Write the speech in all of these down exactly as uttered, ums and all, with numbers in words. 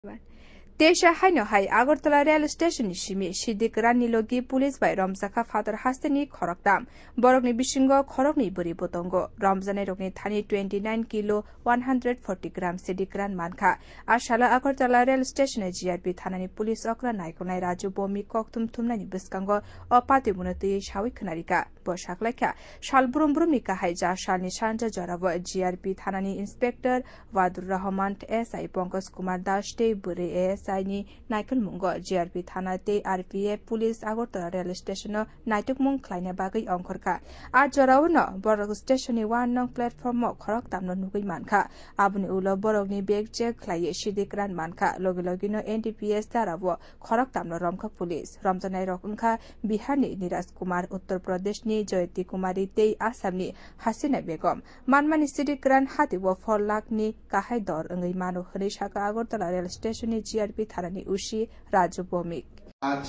Teisa haino hai Agartala rail station ni simi Sidik Ranni logi police bai romjakha phatar hasteni khoroktam. Borokni bisingo khoroknwi bwrwi bo tongo. Romjanairokni thani twenty nine kilo one hundred forty gram Sidik Ran mankha. A salo Agartala rail station o G R P thanani police okra naikolnai Raju Bomi kokthum thumnani bwskango o patimuno twiwi sawi khwnarikha. Bo saklaikha, sal brum brumni kahai ja salni sanja jorao G R P thanani inspector Wadur Rahman, S I Pankaj Kumar Das tei bwrwi A S I ni naikolmungo G R P thana tei R P F police Agartala rail station o naitukmung khlaina bagwi ongkhorkha. A jorao no borok station ni one nong platform o khoroktamno nugwi mankha. Aboni ulo borokni bag check khlaiwi Sidik Ran mankha. Logi logi no N D P S darao khoroktamno romkha police. Romjanairok wngkha Biharni Niraj Kumar, Uttar Pradeshni Jayati Kumari tei Assamni Hasina Begum. Manmani Sidik Ran hatio four lakhni kahai dor wngwi mano hwnwi sakha Agartala rail station ni G R P thanani O C Raju Bhowmik. আজ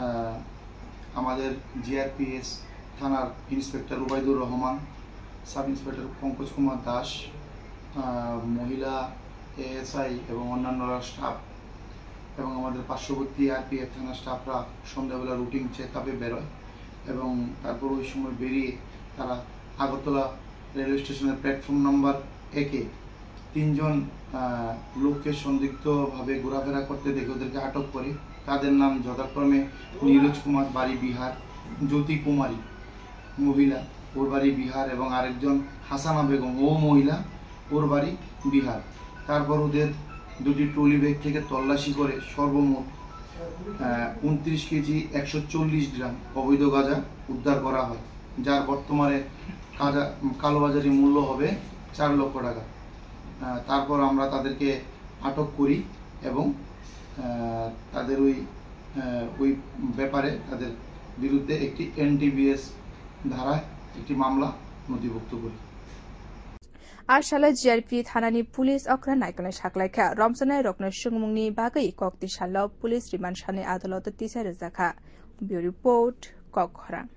আহ, আমাদের জিআরপিএস থানার ইন্সপেক্টর Ubaidur Rahman, sub inspector Pankaj কুমার দাস, আহ, মহিলা এএসআই এবং অন্যান্যরা স্টাফ এবং আমাদের পার্শ্ববর্তী আরপিএফ থানার স্টাফরা সন্ধ্যাবেলা রুটিন চেক আপে বেরোয় এবং তারপর ওই সময় বেরিয়ে তারা আগরতলা রেলওয়ে স্টেশনের প্ল্যাটফর্ম নাম্বার একে তিনজন আহ, লোককে সন্দিগ্ধভাবে ঘোরাফেরা করতে দেখে ওদেরকে আটক করে। তাদের নাম যথাক্রমে নীরজ কুমার, বাড়ি বিহার, জ্যোতি কুমারী, মহিলা, ওর বাড়ি বিহার, এবং আরেকজন হাসানা বেগম, ও মহিলা, ওর বাড়ি বিহার। তারপর ওদের দুটি ট্রলি ব্যাগ থেকে তল্লাশি করে সর্বমোট আহ, ঊনত্রিশ কেজি একশো চল্লিশ গ্রাম অবৈধ গাঁজা উদ্ধার করা হয়, যার বর্তমানে কাজা-, কালোবাজারি মূল্য হবে চার লক্ষ টাকা। আহ, তারপর আমরা তাদেরকে আটক করি এবং আহ, তাদের ওই আহ, ওই ব্যাপারে তাদের বিরুদ্ধে একটি এনডিপিএস ধারায় একটি মামলা নথিভুক্ত করি। A salo G R P thanani police okra naikolnai saklaikha. Romjanairokno swngmungni bagwi kok tisalo police remand sanwi adaloto tisai rwjakha. Bureau Report, Kokkhorang.